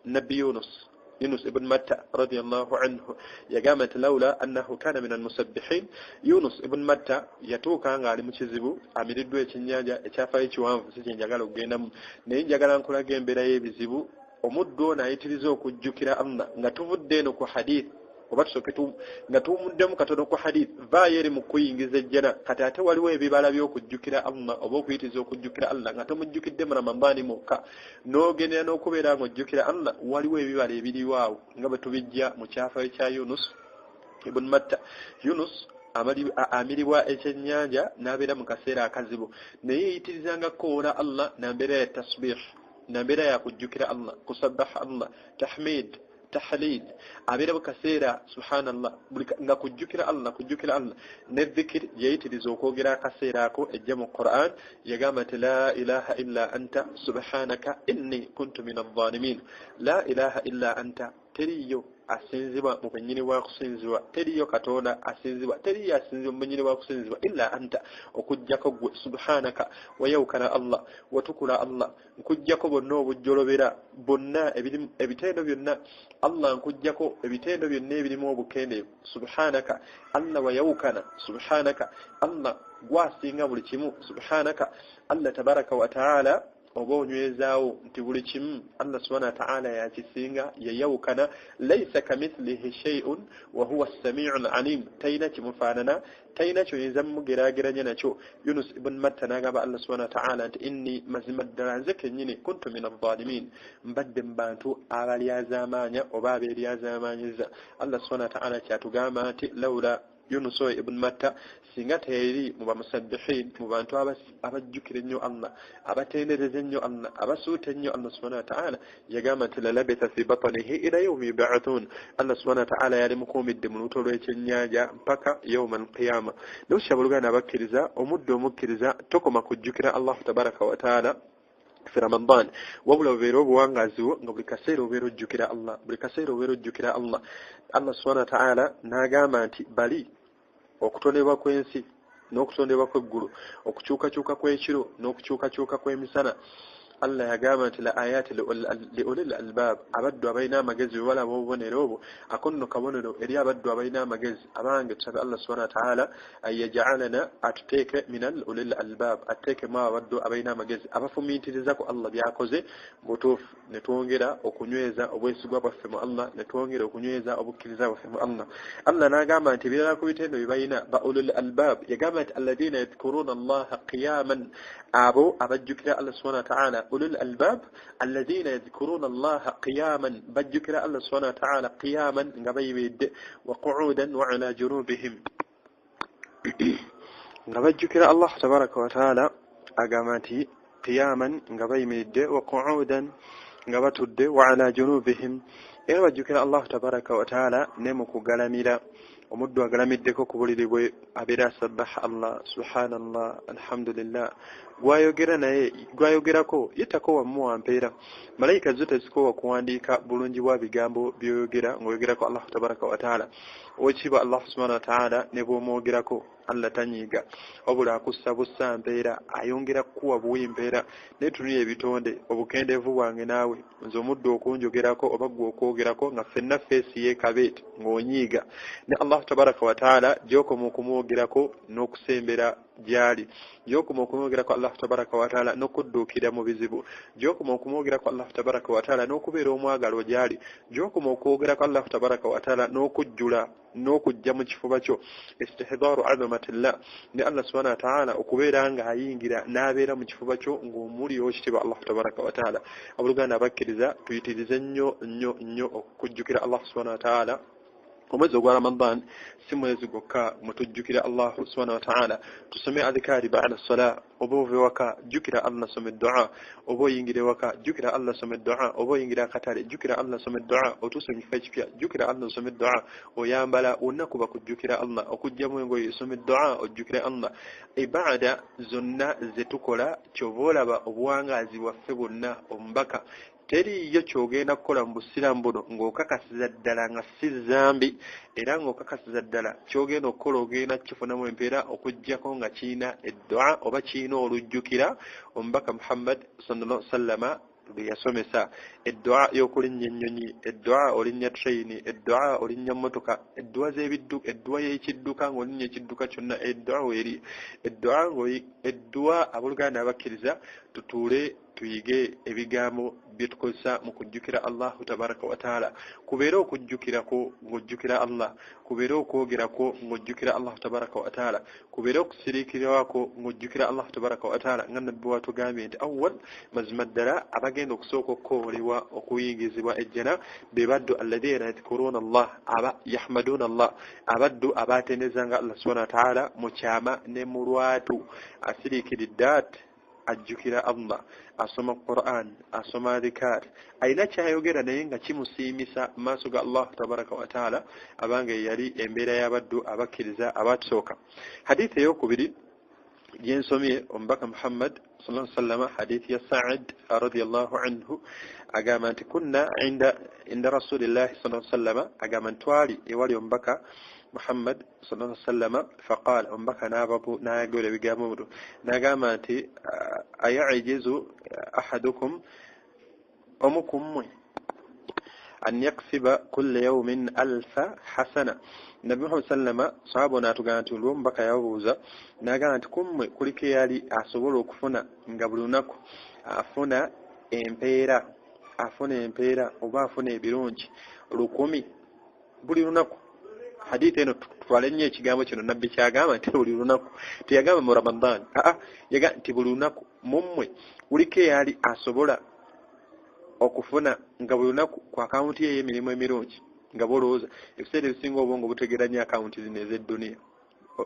S1: nabbi Yunus ibn Matta radiyallahu anhu yagamba nti laula annahu kana min almusabbihin. Yunus ibn Matta yatuuka ng'ali mu kizibu, amiriddwa ekyennyanja ekyafaayo ekiwanvu, si kye njagala okugendamu, naye njagala nkulaga embeera y'ebizibu. Omuddu ono ayitiriza okujjukira Allah nga tuvudde eno ku hadith, oba tusooke nga tuwumuddemu katono ku hadith, vaayo eri mu kuyingiza ejjana. Kati ate waliwo ebibala by'okujjukira Allah oba okuyitiriza okujjukira Allah nga tomujjukidde mu Ramadaani mwokka, n'ogendera n'okubeera ng'ojjukira Allah. Waliwo ebibala ebiriwo awo nga bwe tubijja mu kyafaayo kya Yunus ibn Matta. Yunus amiribwa ekyennyanja n'abeera mu kaseera akazibu, naye yeyitirizanga kukowoola Allah na mbeera ya tasbih, na mbeera ya kujjukira Allah, kusabbaha Allah, tahmid, tahlil. Abeera mu kaseera subhanallah nga kujjukira Allah, kujjukira Allah. Ne dhikr yeyitiriza okwogera akaseera ako ejja mu Quran, yagamba nti la ilaha illa anta subhanaka inni kuntu min adh-dhalimin. La ilaha illa anta, teriyo asinzibwa mu bwennyini bwa kusinzibwa, teriyo Katonda asinzibwa, teriyo asinzibwa mu bwennyini bwa kusinzibwa illa anta, okuggyako ggwe. Subhanaka, wayawukana Allah, watukula Allah, nkuggyako bonna obujjolobera bonna ebitendo byonna Allah, nkuggyako ebitendo byonna ebirimu obukendeevu. Subhanaka Allah, wayawukana subhanaka Allah, gwasinga buli kimu. Subhanaka Allah tabaraka wa taala, oba onywezaawo nti buli kimu Allah subhanahu wa ta'ala yakisinga, yayawukana. Laisa kamithlihi shay'un wa huwa as-sami'u al-alim, talina kimufaanana, talina kyoyinza mugeraageranya nakyo. Yunus ibn Matta n'agamba Allah subhanahu wa ta'ala nti inni, mazima ddala nze kennyini, kuntu min adh-dhalimin, mbadde mu bantu abalyazaamaanya oba abeeryazaamaanyiza. Allah subhanahu wa ta'ala kyatugamba nti laula Yunus oyo ibn Matta singa teyali mu bamusabbihin, mu bantu abajjukira ennyo Allah, abatendereza ennyo Allah, abasuuta ennyo Allah subhanahu wa ta'ala, yagamba nti lalabitha fi batnihi ila yawmi yub'athun. Allah subhanahu wa ta'ala yali mukuumidde mu lubuto lw'ekyennyanja mpaka yawma alqiyama. N'okusaba oluganda abakkiriza, omuddu omukkiriza tokoma kujjukira Allah tabaraka wa taala fi Ramadan, wabula obeera obuwangaazi bwo nga buli kaseera obeera ojjukira Allah, buli kaseera obeera ojjukira Allah. Allah subhanahu wa ta'ala n'agamba nti bali okutondebwa kw'ensi n'okutondebwa kw'eggulu, okukyukakyuka kw'ekiro n'okukyukakyuka kw'emisana. Allah yagamba nti la ayati li ulil albab, abaddu abalina amagezi bwe balaba obubonero obwo, ako nno kabonero eri abaddu abalina amagezi. Abange tusabe Allah subhanahu wa ta'ala ayaj'alana, atuteeke minal ulil albab, atuteekemu abaddu abalina amagezi abafumiitiriza ku Allah by'akoze butuufu, ne twongera okunyweza obwesigwa bwaffe mu Allah, ne twongera okunyweza obukkiriza bwaffe mu Allah. Allah n'agamba nti ebirala ku bitendo bye balina ba ulil albab, yagamba nti alladhina yadhkuruna Allaha qiyaman, abo abajjukira Allah subhanahu wa ta'ala. Ulul albab alladhina yadhkuruna Allaha qiyaman, bajjukira Allah subhanahu wa ta'ala qiyaman, nga bayimiridde, wa qu'udan wa ala junubihim, nga bajjukira Allah tabaraka wa ta'ala. Agamba nti qiyaman, nga bayimiridde, wa qu'udan, nga batudde, wa ala junubihim, era bajjukira Allah tabaraka wa ta'ala ne mu kugalamira. Omuddu agalamiddeko ku buliri bwe abeera asabbaha Allah, subhanallah, alhamdulillah, gwayogera naye gwayogerako ye takowa mmuwa mpeera. Malayika zo tezikowa kuwandiika bulungi bwa bigambo byoyogera ng'oyogerako Allahu tabaraka wataala. Owekiibwa Allah subhanahu wataala ne bw'omwogerako Allah tanyiiga, wabula akussa bussa mpeera, ayongera kukuwa buwi mpeera. Naye tunula ebitonde, obukendeevu bwange naawe, nze omuddu okunjogerako oba ggwe okwogerako nga ffenna feesi yeekabeeti ng'onyiiga, ne Allahu tabaraka wataala gy'okoma okumwogerako n'okusembera gy'ali, gy'okoma okumwogerako Allahu tabaraka wataala n'okudduukira mu bizibu, gy'okoma okumwogerako Allahu tabaraka wataala n'okubeera omwagalwa gy'ali, gy'okoma okwogerako Allahu tabaraka wataala n'okujjula n'okujja mu kifuba kyo istihdaaru azamatillah, ne Allah subhanahu wataala okubeera ng'ayingira n'abeera mu kifuba kyo ng'omuli owekitiibwa Allahu tabaraka wataala. Abooluganda abakkiriza, tuyitirize nnyo nnyo nnyo okujjukira Allah subhanahu wataala. Omwezi ogwa Ramadan si mwezi gwokka mwetujjukira Allah subhanahu wataala. Tusome adhikaari bada sala. Oba ova ewaka, jjukira Allah, soma eddua. Oba oyingira ewaka, jjukira Allah, soma eddua. Oba oyingira akatale, jjukira Allah, soma eddua. Otuuse mu kifo ekipya, jjukira Allah, soma eddua. Oyambala, wonna kuba kujjukira Allah. Okugjamu engoye, soma eddua, ojjukire Allah. Ibaada zonna ze tukola, kyova olaba obuwangaazi bwaffe bwonna omubaka teriiyo ky'ogenda kukola mu busiraamu buno ng'okakasiza ddala nga si zambi, era ng'okakasiza ddala ky'ogenda okukola ogenda kukifunamu empeera, okuggyako nga kirina eddua oba kirina olujjukira omubaka Muhammad sallallahu alaihi wasallama lwe yasomesa. Eddua y'okulinnya ennyonyi, eddua olinnya train, eddua olinnya mmotoka, eddua z'ebidduka, eddua y'ekidduka ng'olinnya ekidduka kyonna, eddua weeri eddua eddua. Abooluganda abakkiriza, tutuule tuyige ebigambo bye tukozesa mu kujjukira Allahu tabaraka wataala. Kubeere okujjukirako ng'ojjukira Allah, kubeere okwogerako ng'ojjukira Allahu tabaraka wataala, kubeere okusiriikirwako ng'ojjukira Allahu tabaraka wataala, nga nabbi watugambye nti awwal mazima ddala abagenda okusooka okukoowolebwa okuyingizibwa ejjana be baddu alladhina yadhkuruuna Allah, aba yahmaduuna Allah, abaddu abatendezanga Allah subhanahu wataala mu kyama ne mu lwatu. Asiriikiridde ati ajjukira Allah, asoma Quran, asoma adhikar, alina kyayogera naye nga kimusiimisa mu maaso ga Allah tabaraka wataala. Abanga yali embeera y'abaddu abakkiriza abatusooka. Hadithi eyokubiri gyensomye, omubaka Muhammad sallallahu alaihi wasallam, hadithi ya Saad radiyallahu anhu, agamba nti kunna inda rasulillahi sallallahu alaihi wasallam, agamba nti twali ewali omubaka Muhammad sallallahu alaihi wasallam, faqala, omubaka n'ayogera ebigambo bino n'agamba nti ayajizu ahadukum, omu ku mmwe, an yaksiba kulla yawmin alfa hasana. Nabbi Muhammad sallama, sahaba ono atugamba nti olw'omubaka yababuuza n'agamba nti ku mmwe kuliko eyali asobola okufuna nga buli lunaku afuna empeera, afuna empeera oba afuna ebirungi 1000 buli lunaku. Hadithi eno tutwale nnyo ekigambo kino nabbi kyagamba nti buli lunaku, teyagamba mu Ramadan, aa yagamba nti buli lunaku mummwe kuliko eyali asobola okufuna nga buli lunaku ku akawunti ye ey'emirimu emirungi. Nga bolowooza ebiseera ebisinga obwongo butegeera nnyo akawunti zino ez'edduniya,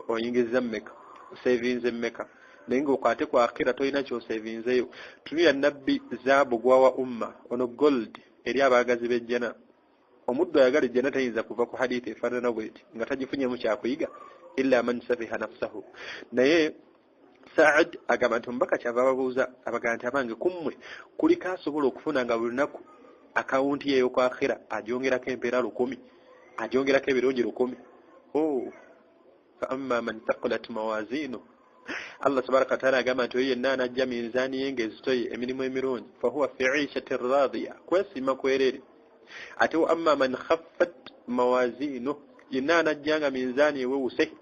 S1: oyingiza mmeka, osevinze mmeka, naye ng'okwate ku akhira tolina ky'osevinzeyo. Tunulira nabbi zaabu gwawa umma ono, gold eri abaagazi b'ejjana. Omuddu ayagala ejjana tayinza kuva ku hadithi efaanana bweti nga tagifunyemu kyakuyiga, illa man safiha nafsahu. Naye Saad agamba nti omubaka kyava ababuuza abagamba nti abange ku mmwe kuliko asobola okufuna nga buli lunaku akawunti ye ey'oku akhira agyongerako empeera 1000, agyongerako ebirungi 1000? Oh, fa amma man thaqulat mawazinu, Allah tabaraka wataala agamba nti oyo yenna anajja minzaani ye ng'ezitoye emirimu emirungi, fahuwa fi ishatin radiya, kwesiima kwerere. Ate wa amma man khaffat mawazinu, yenna anajja nga minzaani ewewuse,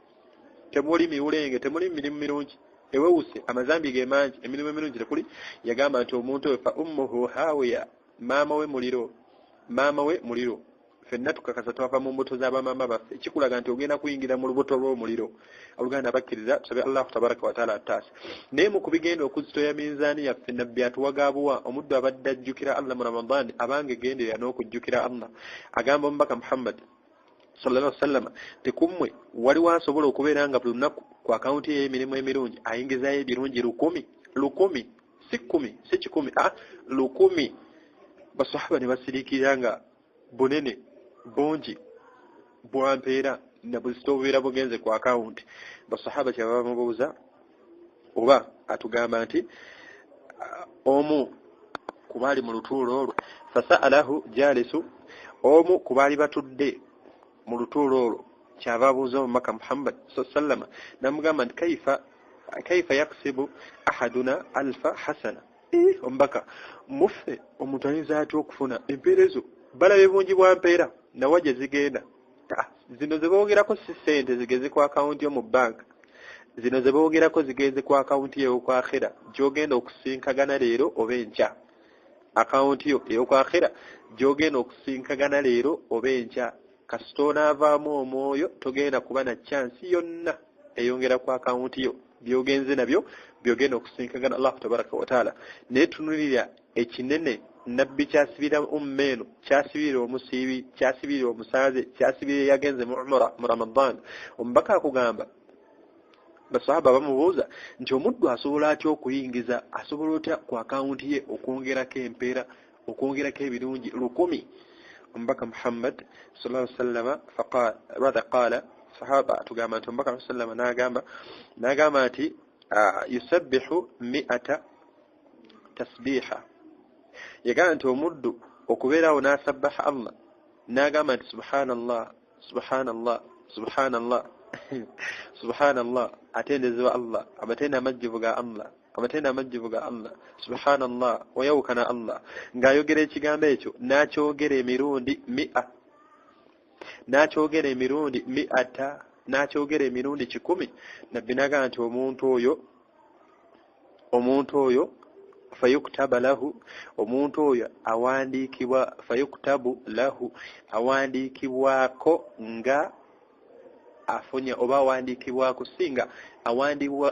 S1: temuli miwulenge, temuli mirimu mirungi, ewewuse, amazambi ge mangi, emirimu emirungi tekuli, yagamba nti omuntu oyo fa ummuhu hawiya, maama we muliro, maama we muliro. Ffenna tukakasa twava mu mbuto z'abamaama baffe, kikulaga nti ogenda kuyingira mu lubuto lw'omuliro. Oluganda abakkiriza, tusabe Allahu tabaraka wataala attaasa. Naye mu kubigenda okuzitoya minzaani yaffe, nabbi atuwagaabuwa omuddu abadde ajjukira Allah mu Ramadaani, abange genderera n'okujjukira Allah. Agamba omubaka Muhammad sallallahu alaihi wasallam nti ku mmwe waliwo asobola okubeera nga buli lunaku ku akawunti ye ey'emirimu emirungi ayingizayo ebirungi 1000, 1000, si 10, si 100, a 1000. Basahaba ne basiriikirira nga bunene bungi bwampeera Nabuzito obubeera bugenze ku akawunti. Basahaba kyebava bamubuuza oba atugamba nti omu ku baali mu lutuulo olwo, fasa'alahu jalisu, omu ku baali batudde mu lutuulo olwo kyava abuuza omubaka Muhammad sallama, namugamba nti kaifa yaksibu ahaduna alfa hasana. Omubaka, muffe omuntu ayinza atya okufuna empeera ezo? Balabye bungi bwa mpeera nawa gye zigenda. Zino ze boogerako si ssente zigeze ku akawunti yo mu banka, zino ze boogerako zigenze ku akawunti yo ey'oku akhera gy'ogenda okusinkagana leero oba enkya. Akawunti yo ey'oku akhera gy'ogenda okusinkagana leero oba enkya, kasita onaavaamu omwoyo togenda kuba na chansi yonna eyongera ku akawunti yo. Byogenze nabyo byogenda okusinkagana Allahu tabaraka wataala. Naye tunulira ekinene nabbi kyasibira umma eno, kyasibirira omusiibi, kyasibirira omusaaze, kyasibirira eyagenze mu umura mu Ramadan. Omubaka akugamba, basahaba bamubuuza nti omuddu asobola atya okuyingiza, asobola otya ku akawunti ye okwongerako empeera, okwongerako ebirungi 1000? Omubaka Muhammad sallallahu alaihi wasallama faqala, rather qala, sahaba atugamba nti omubaka sallama n'agamba nti yusabbihu 100 tasbiha. Yagamba nti omuddu okubeerawo n'asabbaha Allah, n'agamba nti subhanallah, subhanallah, subhanallah, subhanallah, atendezebwa Allah, amatendo amajjuvu ga Allah, amatendo amajjuvu ga Allah, subhanallah, wayawukana Allah, ng'ayogera ekigambo ekyo n'akyogera emirundi 100, n'akyogera emirundi 100, n'akyogera emirundi 100. Nabbi n'agamba nti omuntu oyo fayuktaba lahu, omuntu oyo awandiikibwa, fayuktabu lahu, awandiikibwako nga afunye oba awandiikibwako singa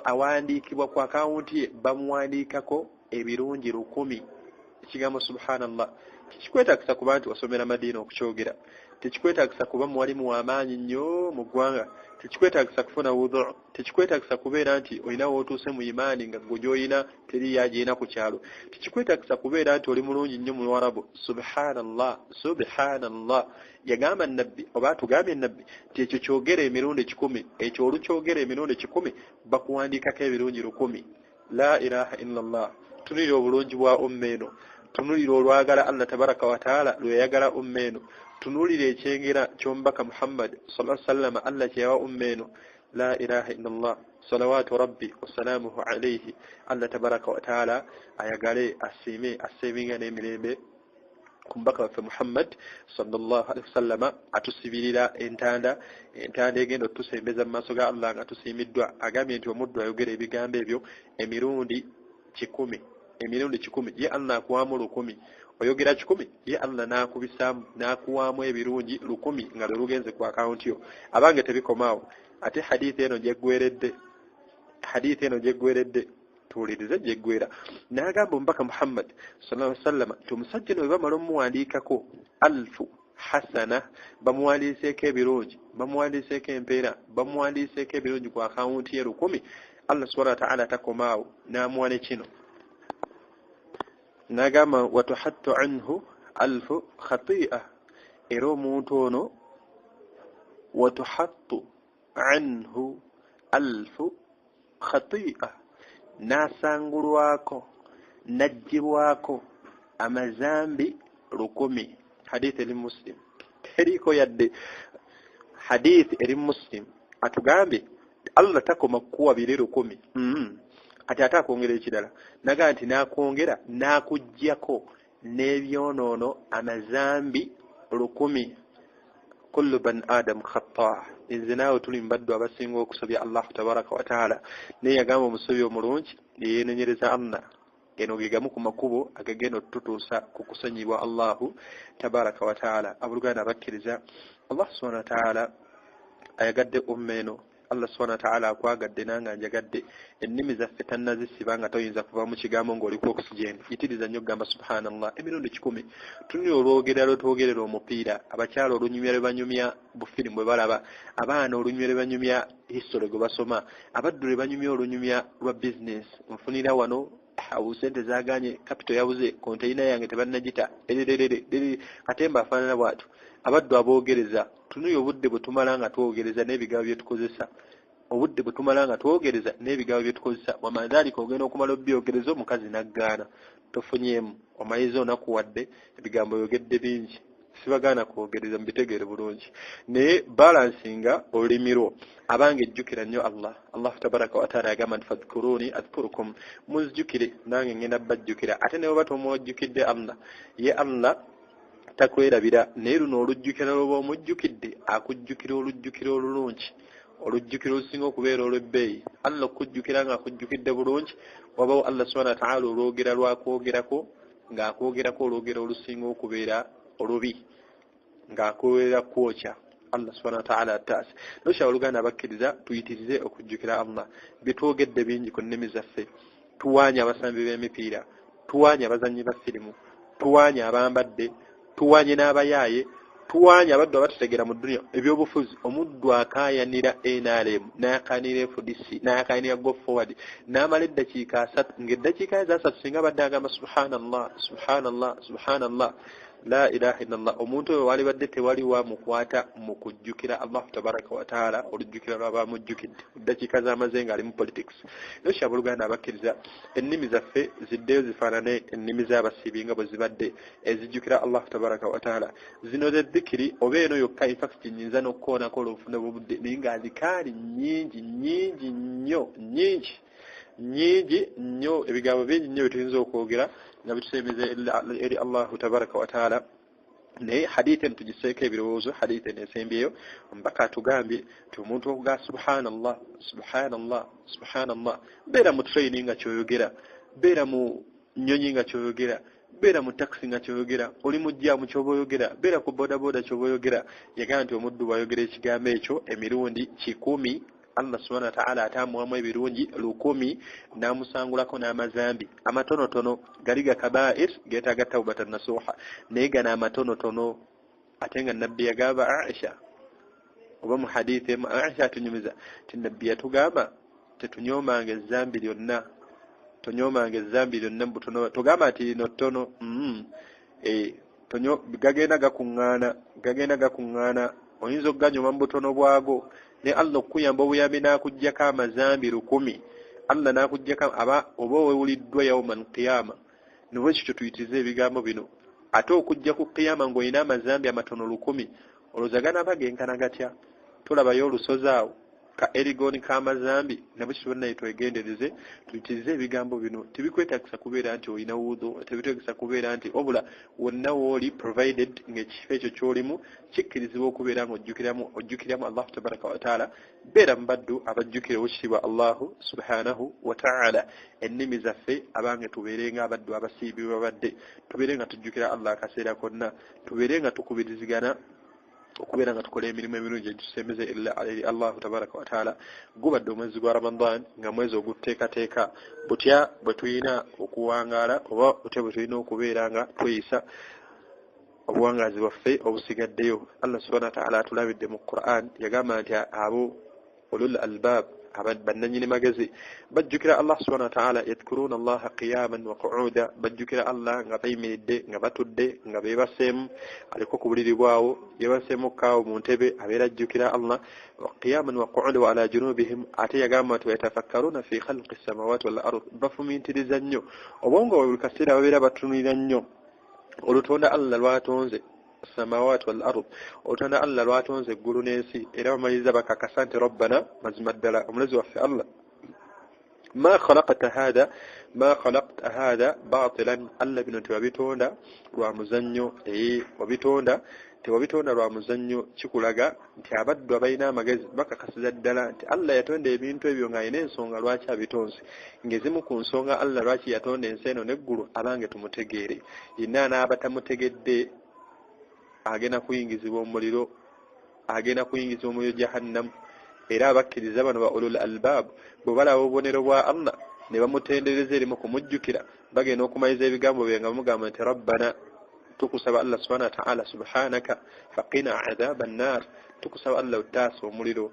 S1: awandiikibwa ku akawunti ye bamuwandiikako ebirungi 1000. Ekigambo subhanallah tekikwetaagisa kuba nti wasomera Madiina okukyogera, tekikwetaagisa kuba muwalimu w'amaanyi nnyo mu ggwanga, tekikwetaagisa kufuna wudhu, tekikwetaagisa kubeera nti olina w'otuuse mu imaani nga gwe gy'olina teriyo agirina ku kyalo, tekikwetaagisa kubeera nti oli mulungi nnyo mu Luwarabu. Subhanallah, subhanallah. Yagamba nabbi oba atugambye nabbi nti ekyo kyogera emirundi 100, ekyo olukyogera emirundi 100 bakuwandiikako ebirungi 1000. La ilaha illallah. Tunulira obulungi bwa umma eno, tunulira olwagala Allah tabaraka wataala lwe yayagala umma eno, tunulira ekyengera ky'omubaka Muhammad sallallahu alaihi wasallam Allah kye yawa umma eno. La ilaha illallah. Salawatu rabbi wasalamuhu alayhi. Allah tabaraka wataala ayagale, asiime, aseebinga n'emirembe ku mubaka waffe Muhammad sallallahu alaihi wasallama. Atusibirira entanda, entanda egenda otutusembeza mu maaso ga Allah nga tusiimiddwa. Agambye nti omuddu ayogera ebigambo ebyo emirundi 100, emirundi 100, ye Allah akuwaamu 1000. Oyogera 100, ye Allah n'akubisaamu n'akuwaamu ebirungi 1000 nga lwe lugenze ku akawunti yo. Abange tebikomaawo. Ate hadithi eno gyeggweredde, hadithi eno gyeggweredde, tuwulirize gyeggwera. N'agamba omubaka Muhammad sallallahu alaihi wasallama nti omusajja ono bwe bamala omuwandiikako 1000 hasana, bamuwandiiseeko ebirungi, bamuwandiiseeko empeera, bamuwandiiseeko ebirungi ku akawunti ye 1000. Allah subhanahu wa ta'ala takomaawo n'amuwa ne kino, n'agamba watuhattu anhu 1000 khati'a. Era omuntu ono watuhattu anhu 1000 khati'a, n'asangulwako, n'aggyibwako amazambi 1000. Hadithi eri Muslim, teriiko yadde hadithi eri Muslim. Atugambye Allah takoma kukuwa biri 1000, ate ate akwongera ekirala, naga nti n'akwongera n'akuggyako n'ebyonoono amazambi 1000. Kullu ban adam khata, nze naawe tuli mu baddu abasinga okusobya Allah tabaraka wataala. Naye yagamba omusobi omulungi yeyeenenyereza Allah. Eno ge gamu ku makubo agagenda otutuusa ku kusonyibwa Allahu tabaraka wataala. Abooluganda abakkiriza, Allah subhanahu wataala ayagadde umma eno. Allah subhanahu wataala akwagadde nange njagadde. Ennimi zaffe tannazisiba nga toyinza kuva mu kigambo ng'oliko oxygen. Yitiriza nnyo okugamba subhanallah emirundi 10. Tunulira olwogera lwe twogerera omupiira, abakyala olunyumya lwe banyumya bufirimu bwe balaba, abaana olunyumya lwe banyumya history gwe basoma, abaddu lwe banyumya olunyumya lwa business. Nfunira wano awo sente zaaganye, capital yabuze, konteina yange tebannagita, ererere katemba afaanana bw'atyo. Abaddu aboogereza Tunuye obudde bwe tumala nga twogereza n'ebigambo bye tukozesa, obudde bwe tumala nga twogereza n'ebigambo bye tukozesa. Wamadhalika ogenda okumala obyogereza omukazi n'aggaana, tofunyeemu, omaliriza onakuwadde, ebigambo oyogedde bingi. Sibagaana kwogereza, mubitegeere bulungi, naye balansinga olulimi lwo. Abange ejjukira nnyo Allah. Allah tabaraka wataala yagamba nti fadhkuruni adhkurukum, munzijukire nange ngenda bajjukira. Ate ne bweba tomwojjukidde Allah, ye Allah takwerabira, naye luno olujjukira lwoba omujjukidde akujjukira olujjukira olulungi, olujjukira olusinga okubeera olw'ebbeeyi. Allah okujjukira nga akujjukidde bulungi, wabawo Allah subhana wataala olwogera lwakwogerako ng'akwogerako olwogera olusinga okubeera olubi, ng'akwera kwokya. Allah subhana wataala ataase. Nosha oluganda abakkiriza, tuyitirize okujjukira Allah. Byetwogedde bingi ku nnimi zaffe. Tuwaanye abasambi b'emipiira, tuwaanye abazannyi ba firimu, tuwaanye abambadde, tuwaanye n'abayaaye, tuwaanye abaddu abatutegeera mu dduniya ebyobufuzi. Omuddu akaayanira NRM, n'akaanira FDC, n'akaanira Go Forward, n'amala eddakiika 3, ng'eddakiika eza 3 singa abadde agamba subhanallah, subhanallah, subhanallah, la ilaha illallah, omuntu oyo walibadde tewali wamukwata mu kujjukira Allah tabaraka wataala olujjukira lwaba amujjukidde eddakiika z'amaze ng'ali mu politics. Nosha abooluganda abakkiriza, ennimi zaffe ziddeyo zifaanane ennimi z'abasiibi nga bwe zibadde ezijjukira Allah tabaraka wataala. Zino ze dhikiri oba eno yokka, infact nyinza n'okukoonako olw'obufune bw'obudde, naye nga azikaali nnyingi nnyingi nnyo, nnyingi nnyingi nnyo, ebigambo bingi nnyo byetuyinza okwogera nga bitusembeza eri Allahu tabaraka wataala. Naye hadithi eno tugiseeko ebirowoozo. Hadithi eno esembyeyo, omubaka atugambye nti omuntu okugaa subhanallah, subhanallah, subhanallah, beera mu train nga kyoyogera, beera mu nnyonyi nga kyoyogera, beera mu takisi nga kyoyogera, oli mu jjaamu kyoba oyogera, beera ku bodaboda kyoba oyogera. Yagamba nti omuddu bw'ayogera ekigambo ekyo emirundi 100, Allah subhanahu wa ta'ala atamuwamu ebirungi 1000, n'amusangulako n'amazambi amatonotono. Gali ga kabair geetaaga tawbatan nasuha, naye gano amatonotono. Ate nga nabbi yagamba Aisha, oba mu hadithi emu Aisha atunyumiza nti nabbi yatugamba tetunyoomanga ezzambi lyonna, tonyoomanga ezzambi lyonna mu butono, togamba nti lino ttono. Gagenda gakuŋŋaana, gagenda gakuŋŋaana, oyinza okuganyooma mu butono bwago, ne Allah okukuyamba obuyambi n'akuggyako amazambi 1000, Allah n'akuggyako aba oba owewuliddwa yawman qiyama. Nobwekityo tuyitirize ebigambo bino. Ate okujja ku qiyama ng'olina amazambi amatono 1000, olowooza ganaaba genkana gatya? Tolabayo olusozi awo ka erigoni k'amazambi. Nabwe kityo naye twegendereze, tuyitirize ebigambo bino. Tebikwetagisa kubeera nti olina wudhu, tebikwetagisa kubeera nti wabula wonna wooli, provided ng'ekifo ekyo ky'olimu kikkirizibwa okubeera nga ojjukiramu Allahu tabaraka wataala. Beera mu baddu abajjukira owekitiibwa Allahu subhanahu wataala. Ennimi zaffe abange tubeere nga abaddu abasiibi babadde, tubeere nga tujjukira Allah akaseera konna, tubeere nga tukubirizigana okubeera nga tukola emirimu emirungi egitusembeza eri Allahu tabaraka wataala. Gubadde omwezi gwa Ramadan nga mwezi oguteekateeka butya bwe tulina okuwangaala, oba butya bwe tulina okubeera nga tweyisa obuwangaazi bwaffe obusigaddeyo. Allah subhana wataala atulabidde mu Quran, yagamba nti abo ulul albab, bannannyini magezi, bajjukira Allah subhana wataala, yadhkuruna Allaha qiyaman wa qu'uda, bajjukira Allah nga bayimiridde, nga batudde, nga beebaseemu, aliko ku buliri bwawo, yeebaseemu kaawo mu ntebe, abeera ajjukira Allah qiyaman wa qu'uda wa ala junubihim. Ate yagamba nti wayatafakkaruna fi khalqi samawati wal ard, bafumiitiriza nnyo obwongo bwe buli kaseera, babeera batunulira nnyo olutonda Allah lwatonze, samawati wal ard, olutonda Allah lwatonze eggulu n'ensi. Era bamaliriza bakakasa nti rabbana, mazima ddala omulezi waffe Allah, ma khalaqta hatha, ma khalaqta hatha batilan, Allah bino tewabitonda lwa muzannyo. Wabitonda tewabitonda lwa muzannyo. Kikulaga nti abaddu abalina amagezi bakakasiza ddala nti Allah yatonda ebintu ebyo ng'alina ensonga lwaki abitonze, ng'ezimu ku nsonga Allah lwaki yatonda ensi eno n'eggulu, abange tumutegeere. Yenna anaaba tamutegedde agenda kuyingizibwa omuliro, agenda kuyingizibwa omuliro jahannamu. Era abakkiriza bano ba ulul albab bwe balaba obubonero bwa Allah ne bamutendereza erimu kumujjukira, bagenda okumaliriza ebigambo bye nga bamugamba nti rabbana, tukusaba Allah subhana wataala, subhanaka faqina adhaba annar, tukusaba Allah ottaasa omuliro.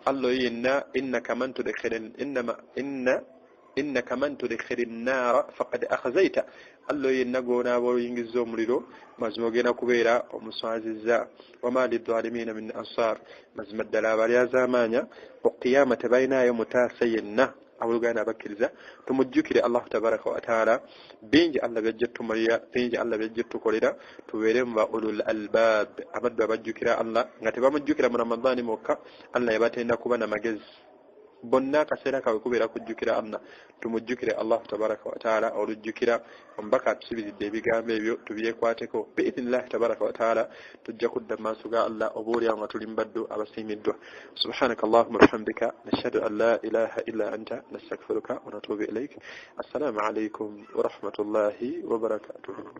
S1: Allah oyo yenna innaka man tudkhila, inna Innaka man tudkhili nnaara faqad akhzaita, Allah yenna gw'onaaba oyingizza omuliro, mazima ogenda kubeera omuswazizza. Wama lidhalimina min ansar, mazima ddala abalyazaamaanya okukiyama tebalinayo mutaasa yenna. Abooluganda abakkiriza, tumujjukire Allahu tabaraka wataala. Bingi Allah byajja tumalira, bingi Allah byajja tukolera. Tubeere mu ba ulul albab, abaddu abajjukira Allah nga tebamujjukira mu Ramadaani mwokka. Allah yabatenda kuba namagezi bonna, akaseera kaabwe kubeera kujjukira Allah. Tumujjukire Allahu tabaraka wataala. Olujjukira omubaka atusibiridde ebigambo ebyo, tubyekwateko biidhinillahi tabaraka wataala. Tujja kudda mu maaso ga Allah oba oliawo nga tuli mubaddu abasiimiddwa. Subhanaka allahuma bihamdika, nashhadu an la ilaha illa anta, nastakfiruka wa natubu ilaik. Assalaamu alaikum warahmatullahi wabarakatuhu.